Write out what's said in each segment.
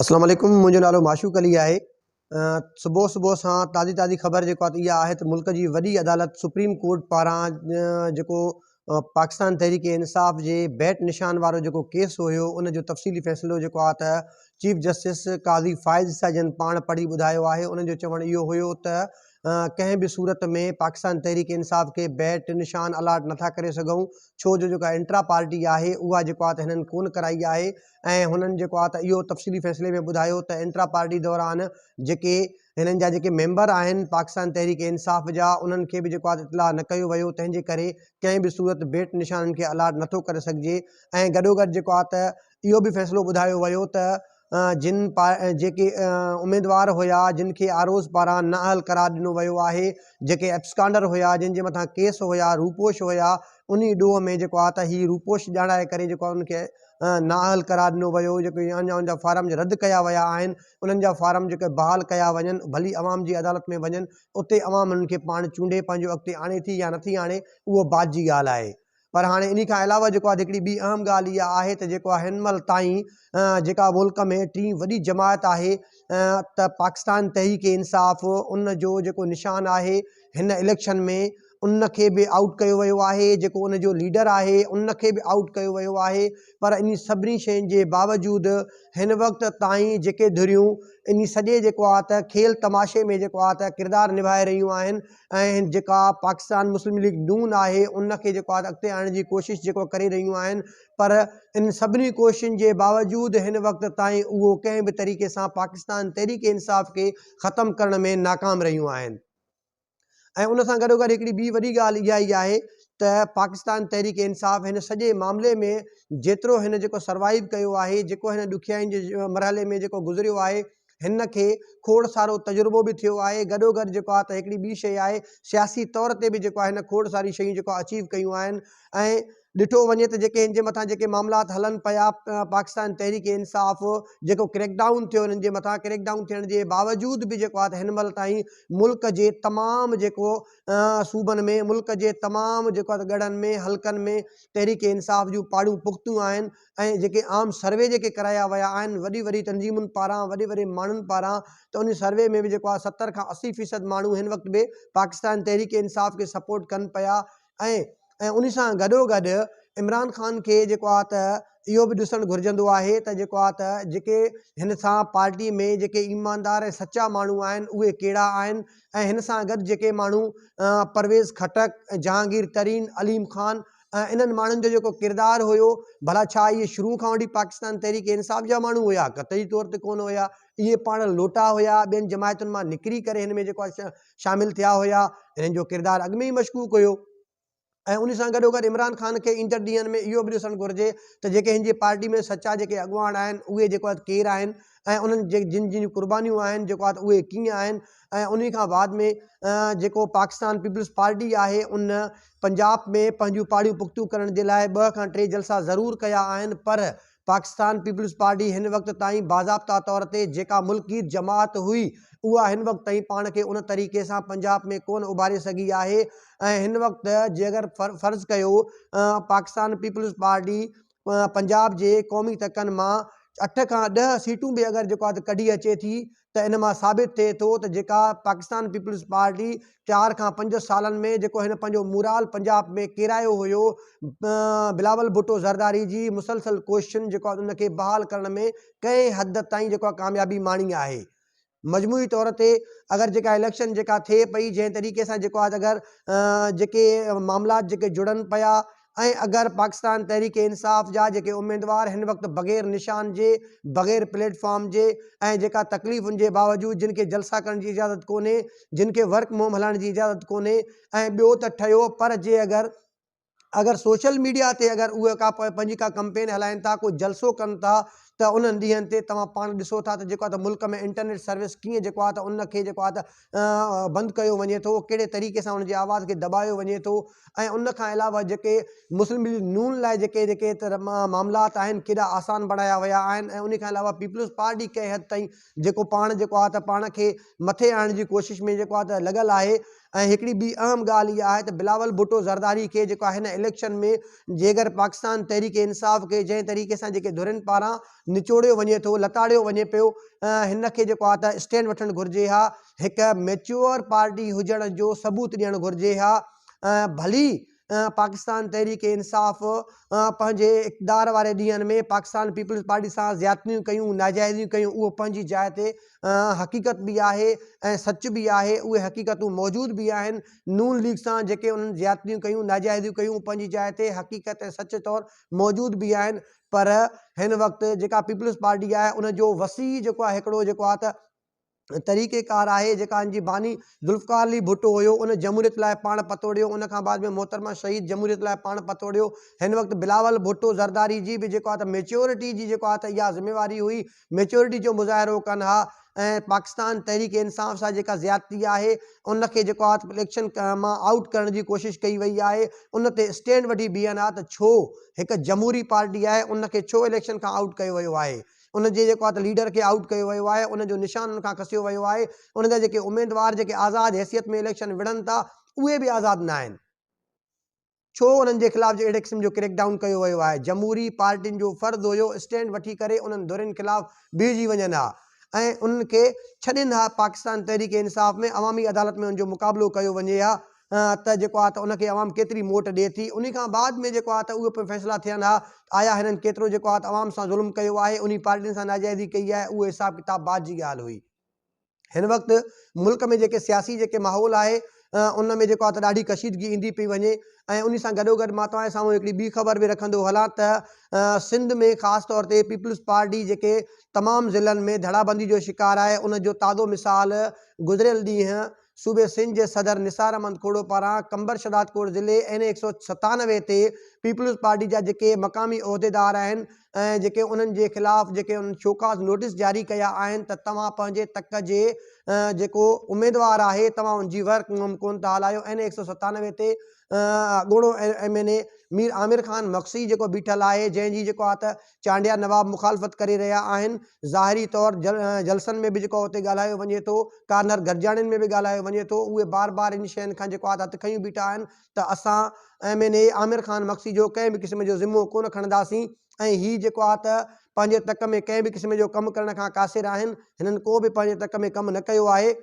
اسلام عليڪم منهنجو نالو معشوق علي آهي صبح صبح سان تازي تازي خبر جيڪو آهي اها آهي ته ملڪ جي وڏي عدالت سپريم ڪورٽ پاران جيڪو پاڪستان تحريڪ انصاف جي بيٽ نشان وارو جيڪو ڪيس هيو ان جو تفصيلي فيصلو جيڪو آهي ته چيف جسٽس قاضي فائز عيسيٰ جن پاڻ پڙهي ٻڌايو آهي ان جو چوڻ اهو هيو ته ڪنهن به صورت ۾ پاڪستان تحريڪ انصاف کي بيٽ نشان الاٽ نٿا ڪري سگهون ڇو جو جيڪا انٽرا پارٽي آهي اها جيڪو آهي ته هنن ڪونه ڪرائي آهي ۽ هنن جيڪو آهي ته اهو تفصيلي فيصلي ۾ ٻڌايو ته انٽرا پارٽي دوران جيڪي هنن جا جيڪي ميمبر آهن پاڪستان تحريڪ انصاف جا انهن کي به جيڪو آهي اطلاع نه ڪيو ويو تنهن جي ڪري ڪنهن به صورت بيٽ نشانن کي الاٽ نٿو ڪري سگهجي ۽ گڏوگڏ جيڪو آهي ته اهو به فيصلو ٻڌايو ويو ته جن جيڪي اميدوار هيا جن کي آر اوز پاران نااهل قرار ڏنو ويو آهي جيڪي ابسڪانڊر هيا جن جي مٿان ڪيس هيا روپوش هيا انهي ڏوهه ۾ جيڪو آهي ته هي روپوش ڄاڻائي ڪري جيڪو آهي ان کي نااهل قرار ڏنو ويو جيڪي اڃا ان جا فارم رد ڪيا ويا آهن انهن جا فارم جيڪي بحال ڪيا وڃن ڀلي عوام جي عدالت ۾ وڃن اتي عوام انهن کي پاڻ چونڊي پنهنجو اڳتي آڻي ٿي يا نٿي آڻي اهو بعد جي ڳالهه آهي پر هاڻي انهي کان علاوه جيڪو آهي هڪڙي ٻي اهم ڳالهه اها آهي ته جيڪو آهي هن مهل تائين جيڪا ملڪ ۾ ٽين وڏي جماعت آهي ته پاڪستان تحريڪ انصاف ان جو جيڪو نشان آهي هن اليڪشن ۾ ان کي به آئوٽ ڪيو ويو آهي جيڪو ان جو ليڊر آهي ان کي به آئوٽ ڪيو ويو آهي پر انهي سڀني شين جي باوجود هن وقت تائين جيڪي ڌريون انهي سڄي جيڪو آهي ته کيل تماشي ۾ جيڪو آهي ته ڪردار نڀائي رهيون آهن ۽ جيڪا پاڪستان مسلم ليگ نون آهي ان کي جيڪو آهي اڳتي آڻڻ جي ڪوشش جيڪو ڪري رهيون آهن پر ان سڀني ڪوششن جي باوجود هن وقت تائين اهو ڪنهن به طريقي سان پاڪستان تحريڪ انصاف کي ختم ڪرڻ ۾ ناڪام رهيون آهن ۽ ان سان گڏوگڏ هڪڙي ٻي وڏي ڳالهه اها ئي آهي ته پاڪستان تحريڪ انصاف هن سڄي معاملي ۾ جيترو هن جيڪو سروائيو ڪيو آهي جيڪو هن ڏکيائين جي مرحلي ۾ جيڪو گذريو آهي هن کي کوڙ سارو تجربو به ٿيو آهي گڏوگڏ جيڪو آهي ته هڪڙي ٻي شيء آهي سياسي طور تي به جيڪو آهي هن کوڙ ساري شيون جيڪو آهي اچيو ڪيون آهن ۽ ڏٺو وڃي ته جيڪي هن جي مٿان جيڪي معاملات هلن پيا پاڪستان تحريڪ انصاف جيڪو ڪريڪ ڊائون ٿيو هنن جي مٿان ڪريڪ ڊائون ٿيڻ جي باوجود به جيڪو آهي ته هن مهل تائين ملڪ جي تمام جيڪو صوبن ۾ ملڪ جي تمام جيڪو آهي ته ڳڙهن ۾ حلقن ۾ تحريڪ انصاف جون پاڙون پختيون آهن ۽ جيڪي عام سروي جيڪي ڪرايا ويا آهن وڏي وڏي تنظيمن پاران وڏي وڏي ماڻهن پاران ته ان سروي ۾ به جيڪو آهي 70 کان 80 فيصد ماڻهو هن وقت به پاڪستان تحريڪ انصاف کي سپورٽ ڪن پيا ۽ ۽ ان سان گڏو گڏ عمران خان کي جيڪو آهي ته اهو به ڏسڻ گهرجندو آهي ته جيڪو آهي ته جيڪي هن سان پارٽي ۾ جيڪي ايماندار ۽ سچا ماڻهو آهن اهي ڪهڙا آهن ۽ هن سان گڏ جيڪي ماڻهو پرويز خٽڪ جهانگير ترين عليم خان ۽ انهن ماڻهن جو جيڪو ڪردار هيو ڀلا ڇا اهي شروع کان وٺي پاڪستان تحريڪ انصاف جا ماڻهو هيا قطعي طور تي ڪونه هيا اهي پاڻ لوٽا هيا ٻين جماعتن مان نڪري ڪري هن ۾ جيڪو آهي شامل ٿيا هيا انهن جو ڪردار اڳ ۾ ئي مشڪوڪ هيو ۽ ان سان گڏو گڏ عمران خان کي ايندڙ ڏينهن ۾ اهو به ڏسڻ گهرجي ته جيڪي هن جي پارٽي ۾ سچا جيڪي اڳواڻ آهن اهي جيڪو آهي ڪير آهن ۽ انهن جي جن جن جون قربانيون آهن جيڪو آهي اهي ڪيئن آهن ۽ انهي کان بعد ۾ جيڪو پاڪستان پيپلز پارٽي آهي ان پنجاب ۾ پنهنجون پاڙيون پختيون ڪرڻ جي لاء ٻه کان ٽي جلسا ضرور ڪيا آهن پر پاڪستان پيپلز پارٽي هن وقت تائين باضابطا طور تي جيڪا ملڪيت جماعت هئي اها هن وقت تائين پاڻ کي ان طريقي سان پنجاب ۾ ڪونه اڀاري سگهي آهي ۽ هن وقت جي اگر فرض ڪيو پاڪستان پيپلز پارٽي پنجاب جي قومي تڪن مان اٺ کان ڏهه سيٽون به اگر جيڪو آهي ڪڍي اچي ٿي ته ان مان ثابت ٿئي ٿو ته جيڪا پاڪستان پيپلز پارٽي چار کان پنج سالن ۾ جيڪو هن پنهنجو مورال پنجاب ۾ ڪيرايو هيو بلاول ڀٽو زرداري جي مسلسل ڪوششن جيڪو آهي ان کي بحال ڪرڻ ۾ ڪنهن حد تائين جيڪو آهي ڪاميابي ماڻي آهي. مجموعي طور تي اگر جيڪا اليڪشن جيڪا ٿئي پئي جنهن طريقي سان جيڪو آهي اگر جيڪي معاملات جيڪي جڙن پيا ۽ اگر پاڪستان تحريڪ انصاف جا جيڪي اميدوار هن وقت بغير نشان جي بغير پليٽ فارم جي ۽ جيڪا تڪليفن جي باوجود جن کي جلسا ڪرڻ جي اجازت ڪونهي جن کي ورڪ موم هلائڻ جي اجازت ڪونهي ۽ ٻيو ته ٺهيو پر جي اگر اگر سوشل ميڊيا تي اگر اهي ڪا پنهنجي ڪا ڪمپين هلائن ٿا ڪو جلسو ڪن ٿا ته انهن ڏينهن تي توهان پاڻ ڏسو ٿا ته جيڪو آهي ته ملڪ ۾ انٽرنيٽ سروس ڪيئن جيڪو آهي ته ان کي جيڪو آهي ته بند ڪيو وڃي ٿو ڪهڙي طريقي سان ان جي آواز کي دٻايو وڃي ٿو ۽ ان کان علاوه جيڪي مسلم ليگ نون لاء جيڪي جيڪي معاملات آهن ڪيڏا آسان بڻايا ويا آهن ۽ ان کان علاوه پيپلز پارٽي ڪنهن حد تائين جيڪو پاڻ جيڪو آهي ته پاڻ کي مٿي آڻڻ جي ڪوشش ۾ جيڪو آهي ته لڳل آهي ۽ هڪڙي ٻي اهم ڳالهه اها آهي ته بلاول ڀٽو زرداري کي جيڪو آهي هن اليڪشن ۾ جيڪر پاڪستان تحريڪ انصاف کي جنهن طريقي سان جيڪي ڌرين پاران نچوڙيو وڃي ٿو لتاڙيو وڃي پيو هن کي جيڪو آهي ته اسٽينڊ وٺڻ گهرجي ها هڪ ميچوئر پارٽي هجڻ جو ثبوت ڏيڻ گهرجي ها ڀلي پاڪستان تحريڪ انصاف پنهنجي اقتدار واري ڏينهن ۾ پاڪستان پيپلز پارٽي سان زيادتيون ڪيون ناجائزيون ڪيون اهو پنهنجي جاء تي حقيقت به آهي ۽ سچ به آهي اهي حقيقتون موجود به آهن نون ليگ سان جيڪي انهن زيادتيون ڪيون ناجائزيون ڪيون پنهنجي جاء تي حقيقت ۽ سچ طور موجود به آهن پر هن وقت جيڪا پيپلز پارٽي آهي ان جو وسيع جيڪو آهي هڪڙو جيڪو آهي ته طريقي ڪار آهي جيڪا ان جي باني ذوالفقار علي ڀٽو هيو ان جمهوريت لاء پاڻ پتوڙيو ان کان بعد ۾ محترمه شهيد جمهوريت لاء پاڻ پتوڙيو هن وقت بلاول ڀٽو زرداري جي به جيڪو آهي ته ميچورٽي جي جيڪو آهي ته اها ذميواري هئي ميچورٽي جو مظاهرو ڪن ها ۽ پاڪستان تحريڪ انصاف سان جيڪا زيادتي آهي ان کي جيڪو آهي ته اليڪشن مان آئوٽ ڪرڻ جي ڪوشش ڪئي وئي آهي ان تي اسٽينڊ وٺي بيهن ها ته ڇو هڪ جمهوري پارٽي آهي ان کي ڇو اليڪشن کان آئوٽ ڪيو ويو آهي ان جي جيڪو آهي ته ليڊر کي آئوٽ ڪيو ويو آهي، ان جو نشان ان کان کسيو ويو آهي، ان جا جيڪي اميدوار جيڪي آزاد حيثيت ۾ اليڪشن وڙهن ٿا اهي به آزاد نه آهن، ڇو انهن جي خلاف اهڙي قسم جو ڪريڪ ڊائون ڪيو ويو آهي، جمهوري پارٽين جو فرض هيو اسٽينڊ وٺي ڪري انهن ڌرين خلاف بيهجي وڃن ها ۽ انهن کي ڇڏين ها پاڪستان تحريڪ انصاف ۾ عوامي عدالت ۾ ان جو مقابلو ڪيو وڃي ها ته جيڪو آهي ته ان کي عوام ڪيتري موٽ ڏئي ٿي انهي کان بعد ۾ جيڪو آهي ته اهي پوء فيصلا ٿين ها ته آيا هنن ڪيترو جيڪو آهي ته عوام سان ظلم ڪيو آهي انهي پارٽين سان ناجائزي ڪئي آهي اهو حساب ڪتاب بعد جي ڳالهه هئي. هن وقت ملڪ ۾ جيڪي سياسي جيڪي ماحول آهي ان ۾ جيڪو آهي ته ڏاڍي ڪشيدگي ايندي پئي وڃي ۽ انهي سان گڏوگڏ مان توهان جي سامهون هڪڙي ٻي خبر به رکندو هلان ته سنڌ ۾ خاص طور تي پيپلز پارٽي جيڪي تمام ضلعن ۾ ڌڙابندي جو شڪار آهي ان جو تازو مثال گذريل ڏينهن صوبي سنڌ جي صدر نثار احمد کوڙو پاران قمبر شھدادڪوٽ ضلعي اين اي 197 تي پيپلز پارٽي جا جيڪي مقامي عهديدار آهن ۽ جيڪي انهن جي خلاف جيڪي انهن شوڪاز نوٽيس جاري ڪيا آهن ته توهان پنهنجي تڪ جي جيڪو اميدوار آهي توهان ان جي ورڪ مهم ڪونه ٿا هلايو اين اي 197 تي اڳوڻو M N A Mir Amir Khan Magsi جيڪو بيٺل آهي جنهن جي جيڪو آهي ته چانڊيا نواب مخالفت ڪري رهيا آهن، ظاهري طور جلسن ۾ به جيڪو اتي ڳالهايو وڃي ٿو، ڪارنر گڏجاڻين ۾ به ڳالهايو وڃي ٿو، اهي بار بار ان شين کان جيڪو آهي ته هٿ کنيون بيٺا آهن ته اسان M N A Amir Khan Magsi جو ڪنهن به قسم جو ذمو ڪونه کڻنداسين ۽ هي جيڪو آهي ته پنهنجي تڪ ۾ ڪنهن به قسم جو ڪم ڪرڻ کان قاصر آهن، هنن ڪو به پنهنجي تڪ ۾ ڪم نه ڪيو آهي.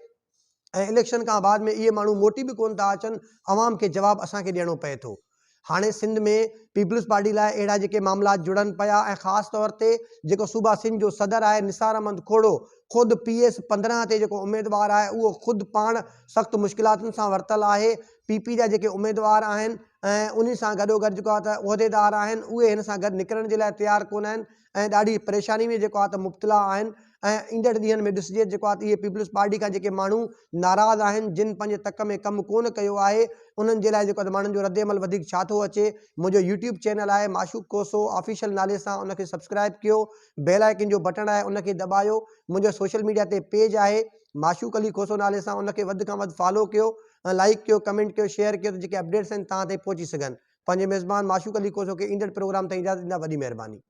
۽ اليڪشن کان بعد ۾ اهي ماڻهو موٽي به ڪونه ٿا اچن عوام کي جواب اسان کي ڏيڻو پئي ٿو هاڻي سنڌ ۾ پيپلز پارٽي لاء اهڙا جيڪي معاملات جڙن پيا ۽ خاص طور تي جيڪو صوبا سنڌ جو صدر آهي نثار احمد کوڙو خود پي ايس 15 تي جيڪو اميدوار آهي اهو خود پاڻ سخت مشڪلاتن سان ورتل آهي پي پي جا جيڪي اميدوار آهن ۽ انهي سان گڏو گڏ جيڪو آهي ته عهديدار آهن اهي هن سان گڏ نڪرڻ جي لاء تيار ڪونه آهن ۽ ڏاڍي پريشاني ۾ جيڪو آهي ته مبتلا آهن ۽ ايندڙ ڏينهن ۾ ڏسجي جيڪو آهي ته اهي پيپلز پارٽي کان جيڪي ماڻهو ناراض آهن جن پنهنجي تڪ ۾ ڪم ڪونه ڪيو آهي انهن جي لاء جيڪو آهي ته ماڻهن جو رد عمل وڌيڪ ڇا ٿو اچي منهنجو يوٽيوب چينل آهي معشوق کوسو آفيشل نالي سان ان کي سبسڪرائب ڪيو بيل آئيڪن جو بٽڻ آهي ان کي دٻايو منهنجو سوشل ميڊيا تي پيج آهي معشوق علي کوسو نالي سان ان کي وڌ کان وڌ فالو ڪيو لائيڪ ڪيو ڪمينٽ ڪيو شيئر ڪيو ته جيڪي اپڊيٽس آهن توهان تائين پهچي سگهن پنهنجي ميزبان معشوق علي کوسو کي ايندڙ پروگرام تائين اجازت ڏيندا وڏي مهرباني.